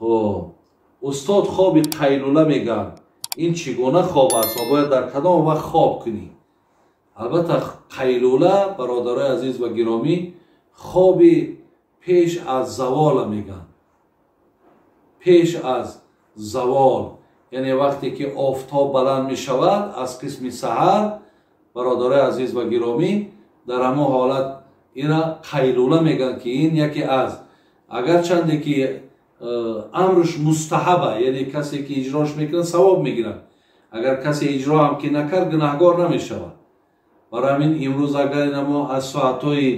Хоб, устод хоби қайлула мегӯянд, ин чӣ гуна хоб аст ва бояд дар кадом вақт хоб кунӣ? Албатта қайлула, бародарои азиз ва гиромӣ, хоби пеш аз завола мегӯянд. Пеш аз завол, яъне вақте ки офтоб баланд мешавад аз қисми саҳар, бародарои азиз ва гиромӣ, дар ҳамон ҳолат ина қайлула мегӯянд, ки ин яке аз агарчанде ки амрш мустаҳаба, яъне касе ки иҷрош мекунад савоб мегирад, агар касе иҷро ҳам ки накард гунаҳгор намешавад. Барои ҳамин имрӯз агар ина мо аз соатҳои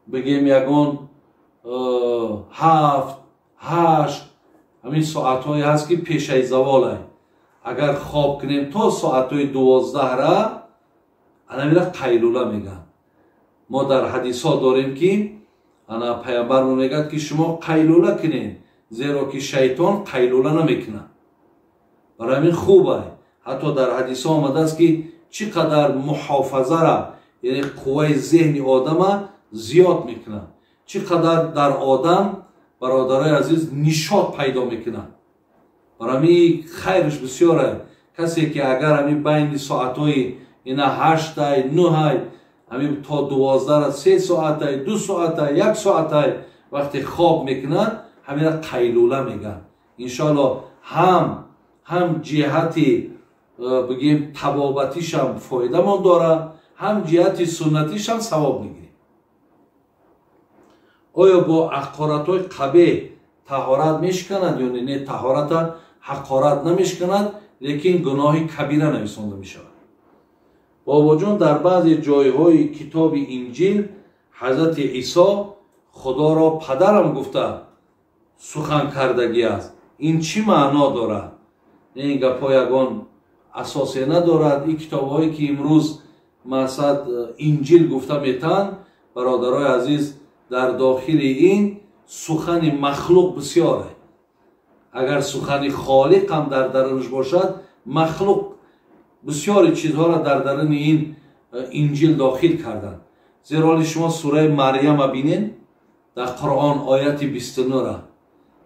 бигем ягон 7 8 ҳамин соатҳое ҳаст ки пешаи заволай, агар хоб кунем то соатҳои 12 ра, анамира қайлула мегӯянд. Мо дар ҳадисҳо дорем ки ана пайғамбармон мегӯяд ки шумо қайлула кунед, зеро ки шайтон қайлула намекунад. Барои ҳамин хуб ай. Ҳатто дар ҳадисҳо омадааст ки чӣ қадар муҳофазара, яъне қувваи зеҳни одама зиёд мекунад, чӣ қадар дар одам, бародарои азиз, нишот пайдо мекунад. Барои ҳамин хайрш бисёр ай. Касе ки агар ҳамин байни соатҳои ина 8 9 ҳамин то 12 3 соатай, 2 соатай, 1 соатай вақте хоб мекунад, ҳамина қайлула мегӯянд. Иншоалло ҳам ҷиҳати бигем табобатишам фоидамон дорад, ҳам ҷиҳати суннатишам савоб мегирем. Оё бо ҳақоратҳои қабеҳ таҳорат мешиканад ё не? Таҳората ҳақорат намешиканад, лекин гуноҳи кабира нависонда мешавад. Бобоҷон, дар баъзе ҷойҳои китоби Инҷил ҳазрати Исо Худоро падарам гуфта сухан кардагӣ аст. Ин чӣ маъно дорад? Ин гапҳо ягон асосе надорад. Ин китобҳое ки имрӯз масалан Инҷил гуфта метаҳанд, бародарои азиз, дар дохили ин сухани махлуқ бисёр аст. Агар сухани холиқ ҳам дар дарунаш бошад, махлуқ бисёри чизҳоро дар даруни ин Инҷил дохил карданд. Зеро ҳоли шумо сураи Марьяма бинед, дар Қуръон ояти 29-ра,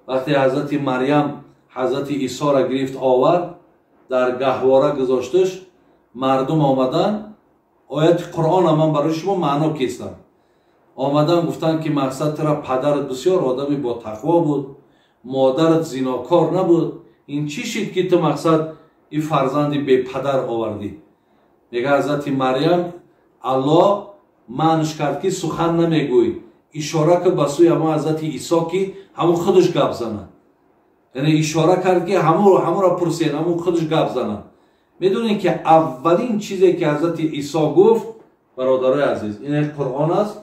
вақте ҳазрати Марьям ҳазрати Исоро гирифт овард, дар гаҳвора гузошташ, мардум омаданд. Ояти Қуръонро ман барои шумо маъно кестам. Омадан гуфтанд ки мақсад тура падарат бисёр одами ботақво буд, модарат зинокор набуд, ин чӣ шид ки ту мақсад ин фарзанди бепадар овардӣ? Мега ҳазрати Марьям, Аллоҳ манш кард ки сухан намегӯй, ишора кард ба сӯи ҳамон ҳазрати Исо ки ҳамон худаш гап занад. Яъне ишора кард ки ҳамонро пурсен, ҳамон худаш гап занад. Медонед ки аввалин чизе ки ҳазрати Исо гуфт, бародарои азиз, ин Қуръон аст.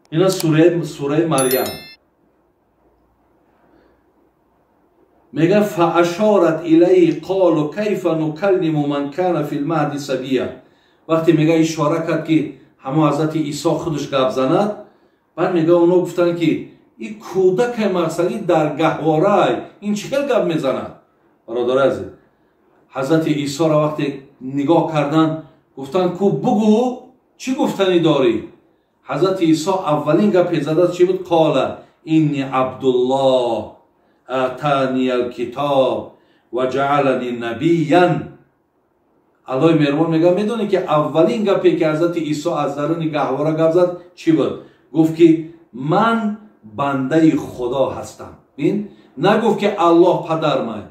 Ина сураи Марьям мега фаашорат илайҳи қолу кайфа нукаллиму ман кана фил маҳди сабия. Вақте мега ишора кард ки ҳамон ҳазрати Исо худаш гап занад, баъд мега оно гуфтанд ки ин кӯдакай мақсадӣ дар гаҳворай, ин чӣ хел гап мезанад? Бародари азиз, ҳазрати Исоро вақте нигоҳ карданд, гуфтанд ку бугӯ чӣ гуфтанӣ дорӣ? Ҳазрати Исо аввалин гапе задааст чӣ буд? Қола инни Абдуллоҳ атани алкитоб ва ҷаалани набиян. Аллоҳи меҳрубон мегӯяд, медонӣ ки аввалин гапе ки ҳазрати Исо аз даруни гаҳвора гап зад чӣ буд? Гуфт ки ман бандаи Худо ҳастам. Бин, нагуфт ки Аллоҳ падармай,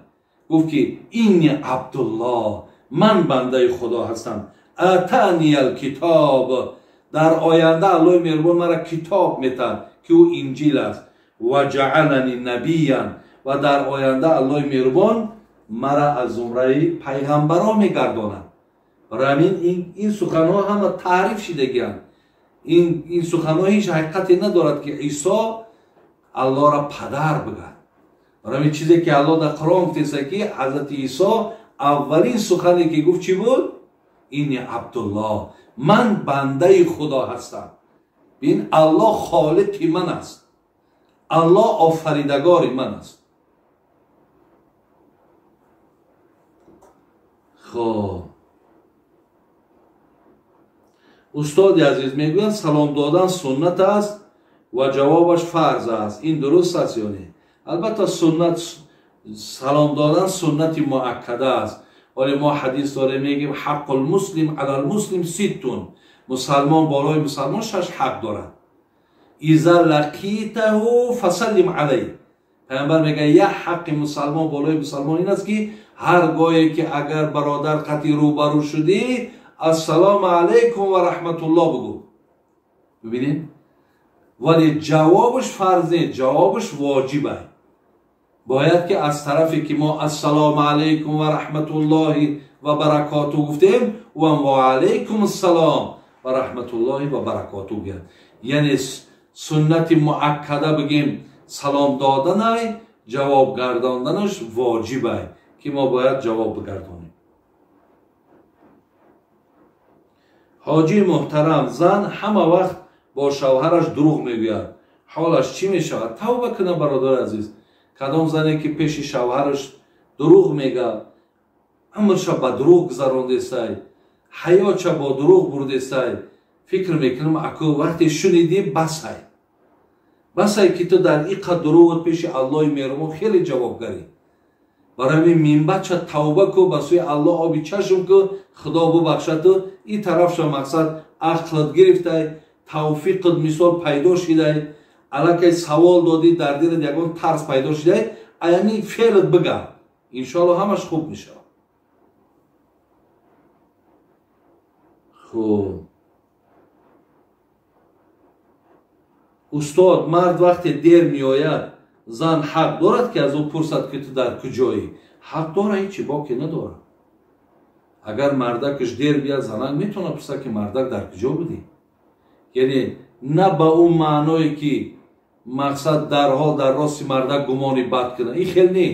гуфт ки инни Абдуллоҳ, ман бандаи Худо ҳастам. Атани алкитоб, дар оянда Аллоҳи меҳрубон мара китоб метаҳад ки ӯ Инҷил аст. Ва ҷаалани набиян, ва дар оянда Аллоҳи меҳрубон мара аз зумраи пайғамбарон мегардонад. Барои ҳамин ин суханҳо ҳама таъриф шидагианд. Ин суханҳо ҳеҷ ҳақиқате надорад ки Исо Аллоҳро падар бигӯяд. Барои ҳамин чизе ки Аллоҳ дар Қуръон гуфтеста ки ҳазрати Исо аввалин сухане ки гуфт чӣ буд? Инни Абдуллоҳ, ман бандаи Худо ҳастам. Бин, Аллоҳ холиқи ман аст, Аллоҳ офаридагори ман аст. Хоб, Устоди азиз, мегӯянд салом додан суннат аст ва ҷавобаш фарз аст. Ин дуруст аст ё не? Албатта суннат, салом додан суннати муаккада аст. Вале мо ҳадис дорем, мегӯем ҳаққул муслим алал муслим ситтун. Мусалмон болои мусалмон 6 ҳақ дорад. Иза лақитаҳу фасаллим алайҳ. Пайғамбар мегӯяд як ҳаққи мусалмон болои мусалмон ин аст ки ҳар гоҳе ки агар бародар қатъи рӯбарӯ шудӣ, ассалому алайкум ва раҳматуллоҳ бигӯ. Бибинед? Вале ҷавобаш фарз нест, ҷавобаш воҷиб аст. Бояд ки аз тарафе ки мо ассалому алайкум ва раҳматуллоҳи ва баракоту гуфтем, ӯ ҳам ва алайкум ассалом ва раҳматуллоҳи ва баракоту гӯяд. Яъне суннати муаккада бигем салом доданай, ҷавоб гардонданаш воҷиб аст ки мо бояд ҷавоб бигардонем. Ҳоҷии муҳтарам, зан ҳама вақт бо шавҳараш дурӯғ мегӯяд. Ҳолаш чӣ мешавад? Тавба кунад, бародари азиз. Кадом зане ки пеши шавҳараш дурӯғ мегӯяд, умрша ба дурӯғ гузарондесай, ҳаётша бо дурӯғ бурдесай, фикр мекунам аку вақте шунидӣ басай. Басай ки ту дар иқа дурӯғат пеши Аллоҳи меҳрубон хеле ҷавобгарӣ. Барои ҳамин минбача тавба ку, ба сӯи Аллоҳ оби чашм ку, Худо бубахшад ту. Ин тарафша мақсад ақлат гирифтай, тавфиқат мисол пайдо шидай, аллакай савол додӣ, дар дилат ягон тарс пайдо шидай, аями феълат бигар. Иншоаллоҳ ҳамаш хуб мешавад. Хуб. Устод, мард вақте дер меояд, зан ҳақ дорад ки аз ӯ пурсад ки ту дар куҷоӣ? Ҳақ дорад, ҳеҷ боке надорад. Агар мардакаш дер биёд, занак метавонад пурсад ки мардак дар куҷо будӣ? Яъне на ба он маъное ки мақсад дарҳол дар рости мардак гумони бад кунад, ин хел не.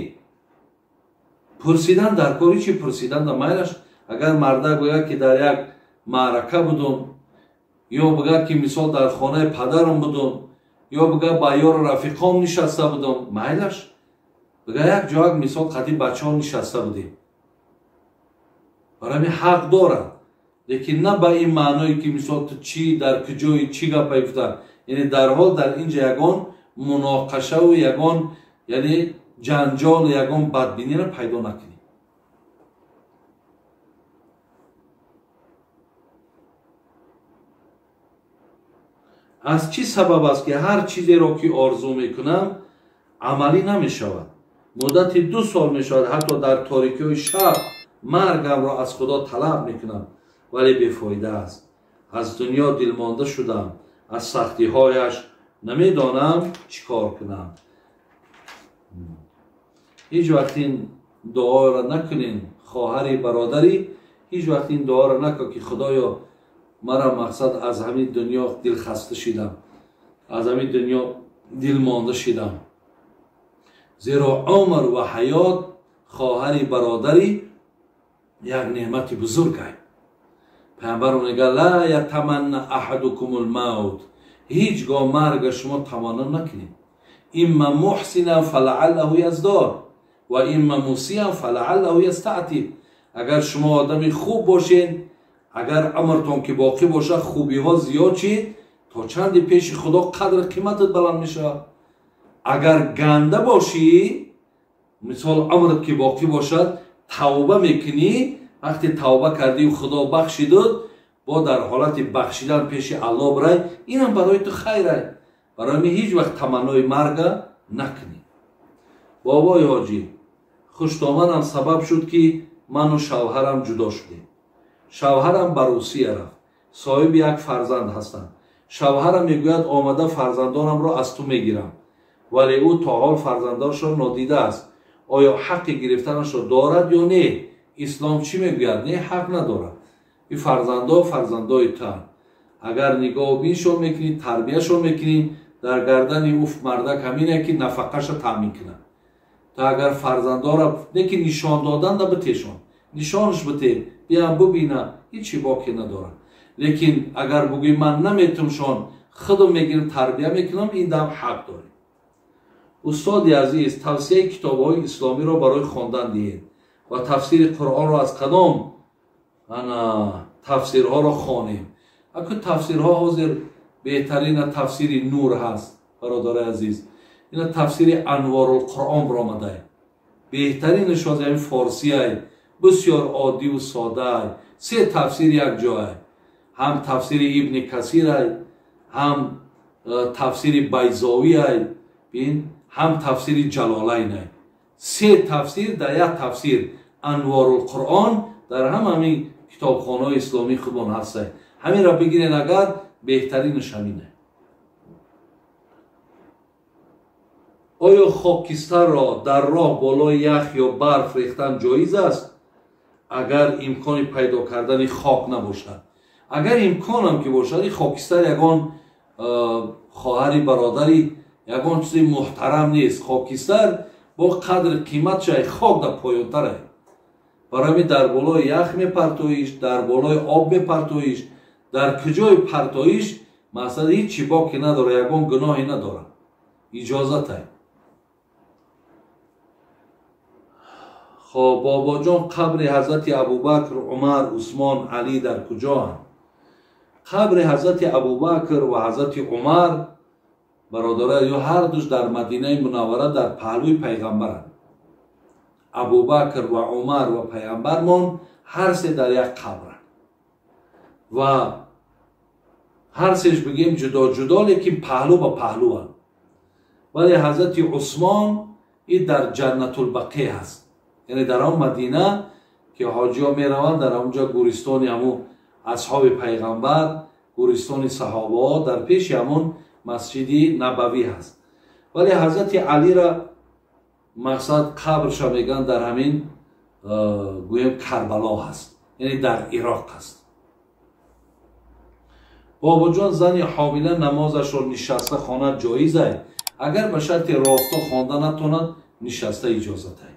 Пурсидан дар кори чи? Пурсидан дар майлаш. Агар мардак гӯяд ки дар як маърака будум, ё бигӯяд ки мисол дар хонаи падарам будум, ё бигӯяд ба ёру рафиқом нишаста будум, майлаш. Бигӯяд як ҷояк мисол қади бачаҳо нишаста будем. Барои ҳамин ҳақ дорад, лекин на ба ин маъное ки мисол ту чӣ дар куҷои чӣ гапа гуфта. Яъне дарҳол дар инҷа ягон муноқашаву ягон, яъне ҷанҷолу ягон бадбиниро пайдо накунӣ. Аз чӣ сабаб аст ки ҳар чизеро ки орзу мекунам амалӣ намешавад? Муддати 2 сол мешавад, ҳатто дар торикиҳои шаб маргамро аз Худо талаб мекунам, вале бефоида аст. Аз дунё дилмонда шудам, аз сахтиҳояш намедонам чӣ кор кунам. Ҳеҷ вақт ин дуоро накунен, хоҳари бародарӣ, ҳеҷ вақт ин дуоро накун ки Худоё мара мақсад аз ҳамин дунё дилхаста шидам, аз ҳамин дунё дилмонда шидам. Зеро умр ва ҳаёт хоҳари бародарӣ як неъмати бузург аст. Пайғамбар мегӯяд ла ятаманна аҳадукумул мавт, ҳеҷ гоҳ марга шумо таманно накунед. Имма муҳсинан фалааллаҳу яздор ва имма мусиан фалааллаҳу ястаътиб. Агар шумо одами хуб бошед, агар умртон ки боқӣ бошад, хубиҳо зиёд шид, то чанде пеши Худо қадр қиматат баланд мешавад. Агар ганда бошӣ, мисол умрат ки боқӣ бошад, тавба мекунӣ, вақте тавба кардӣ Худо бахшидуд, бо дар ҳолати бахшидан пеши Аллоҳ бирай, инам барои ту хайр аст. Барои ҳамин ҳеҷ вақт таманнои марга накунӣ. Бобои ҳоҷӣ, хуштоманам сабаб шуд ки ману шавҳарам ҷудо шудем. Шавҳарам ба Русия рафт, соҳиби як фарзанд ҳастам. Шавҳарам мегӯяд омада фарзандонамро аз ту мегирам, вале ӯ то ҳол фарзандонашро нодида аст. Оё ҳаққи гирифтанашро дорад ё не? Ислом чӣ мегӯяд? Не, ҳақ надорад. Ин фарзандо фарзандои туанд. Агар нигоҳубиншон мекунӣ, тарбияшон мекунӣ, дар гардани ӯ мардак ҳамине ки нафақаша таъмин кунад. То агар фарзандора не ки нишон додан да битешон, нишонаш бите, биям бубина, ҳеҷ боке надорад. Лекин агар бугӯӣ ман наметумшон, худам мегирам тарбия мекунам, ин дам ҳақ дорем. Устоди азиз, тавсияи китобҳои исломиро барои хондан диҳед ва тафсири Қуръонро аз кадом тафсирҳоро хонем. Аку тафсирҳо ҳозир беҳтарина тафсири Нур ҳаст, бародари азиз. Ина тафсири Анворулқуръон баромадай. Беҳтаринаш ҳозир ҳамин форсиай, бисёр оддиву содаай. Се тафсир як ҷоай. Ҳам тафсири Ибни Касирай, ҳам тафсири Байзовиай, бин, ҳам тафсири Ҷалолайнай. Се тафсир дар як тафсир Анворулқуръон дар ҳамин китобхонаҳои исломии худмон ҳастай. Ҳаминро бигирен агар беҳтаринаш ҳамине. Оё хокистарро дар роҳ болои ях ё барф рехтан ҷоиз аст, агар имкони пайдо кардани хок набошад? Агар имконам ки бошад, ин хокистар ягон хоҳари бародари ягон чизи муҳтарам нест. Хокистар бо қадри қиматшай хок дар поёнтарай. Барои ҳамин дар болои ях мепартоиш, дар болои об мепартоиш, дар куҷои партоиш мақсад ҳеҷ чӣ боке надорад, ягон гуноҳе надорад, иҷозатай. Хоб, бобоҷон, қабри ҳазрати Абубакр, Умар, Усмон, Алӣ дар куҷоанд? Қабри ҳазрати Абубакр ва ҳазрати Умар, бародаро, ё ҳар душ дар Мадинаи Мунаввара дар паҳлӯи пайғамбаранд. Абубакр ва Умар ва пайғамбармон ҳар се дар як қабранд ва ҳар сеш бигем ҷудо ҷудо, лекин паҳлӯ ба паҳлӯанд. Вале ҳазрати Усмон и дар Ҷаннатулбақӣ ҳаст, яъне дар он Мадина ки ҳоҷиҳо мераванд, дар онҷо гӯристони ҳамун асҳоби пайғамбар, гӯристони саҳобаҳо дар пеши ҳамун масҷиди Набавӣ ҳаст. Вале ҳазрати Алира мақсад қабрша мегӯянд дар ҳамин гӯем Карбало ҳаст, яъне дар Ироқ ҳаст. Бобоҷон, зани ҳомила намозашро нишаста хонад ҷоизай? Агар ба шарти росто хонда натонад, нишаста иҷозатай.